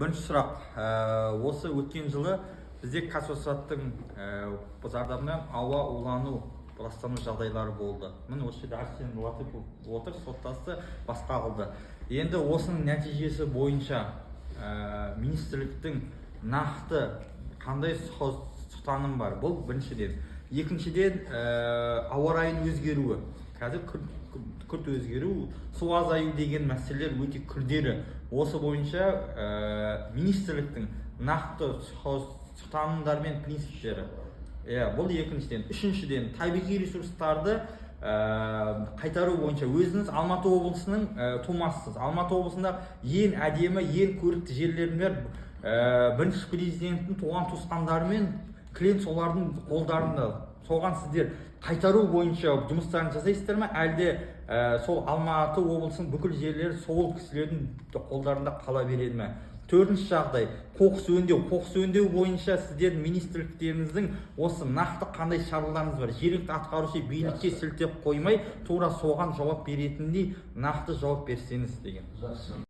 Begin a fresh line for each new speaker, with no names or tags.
Бірінші сұрақ: осы өткен жылы бізде Қазфосфаттың зардабынан ауа улану, ластану жағдайлары болды. Міне, осы жерде Арсен Латыпов отыр, соттасты, басқа қылды. Енді осының нәтижесі бойынша министрліктің нақты қандай ұстаным бар? Бұл біріншіден. Екіншіден, ауа райының өзгеруі, қазір күрт өзгеру, су азаю деген мәселелер өте күрделі. Осы бойынша министрліктің нақты ұстанымдары мен принциптері. Иә, бұл екіншіден. Үшіншіден, табиғи ресурстарды қайтару бойынша өзіңіз Алматы облысының тумасысыз. Алматы облысында ең әдемі, ең көрікті жерлердің бәрі бірінші президенттің туған туысқандарымен кілең солардың қолдарында. Соған сіздер қайтару бойынша жұмыстарын жасайсыздар ма, әлде сол Алматы облысының бүкіл жерлері сол кісілердің қолдарында қала береді ме? Төртінші жағдай: қоқыс өңдеу. Қоқыс өңдеу бойынша сіздердің министрліктеріңіздің осы нақты қандай шараларыңыз бар? Жергілікті атқарушы билікке сілтеп қоймай, тура соған жауап беретіндей нақты жауап берсеңіз деген.
Жақсы.